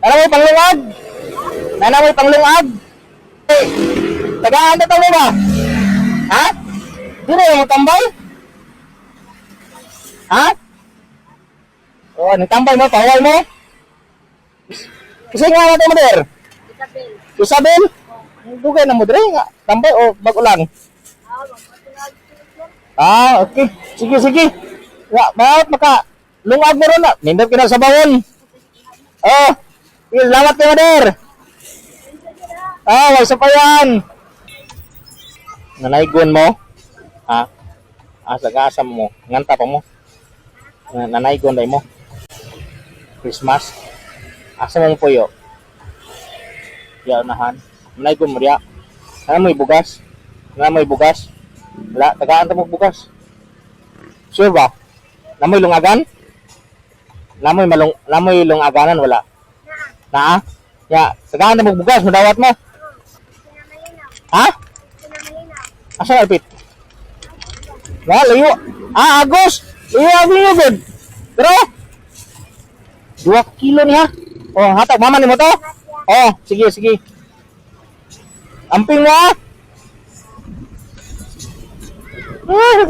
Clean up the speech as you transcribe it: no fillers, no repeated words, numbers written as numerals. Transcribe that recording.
Nana mo'y panglungag? Nana mo'y panglungag? Eh, tagaan na mo ba? Ha? Dire mo tambay? Ha? Oh, nang tambay mo, pawal mo? Kasi nga natin mo der. Isabel. Isabel? Dugay na mo dire nga. Tambay o bago lang? Ah, okay. Sige, sige. Wa, maot maka lungag mo ron na. Nindot ka na sa bawon. Oh, sige, salamat kay Mader. Ah, wag sa payan. Nanaygon mo? Ha? Asa ka asa mo? Nganta pa mo? Nanaygon day mo? Christmas? Asa mo puyo? Ya unahan. Nanaygon mo diya. Ano mo bugas? Ano mo bugas? Wala, tagaan ta mo bugas. Sure ba? Namoy lungagan? Namoy malung namoy lungaganan wala? Naa? Ya, tagaan ta mo bugas, madawat mo. Pinamalinaw. Ha? Pinamalinaw. Asa na pit? Wala, layo. Ah, Agos! Layo avenue good. Pero 2 kilo niya. Oh, hatag mama ni mo to. Oh, sige, sige. Amping mo ah. Ah.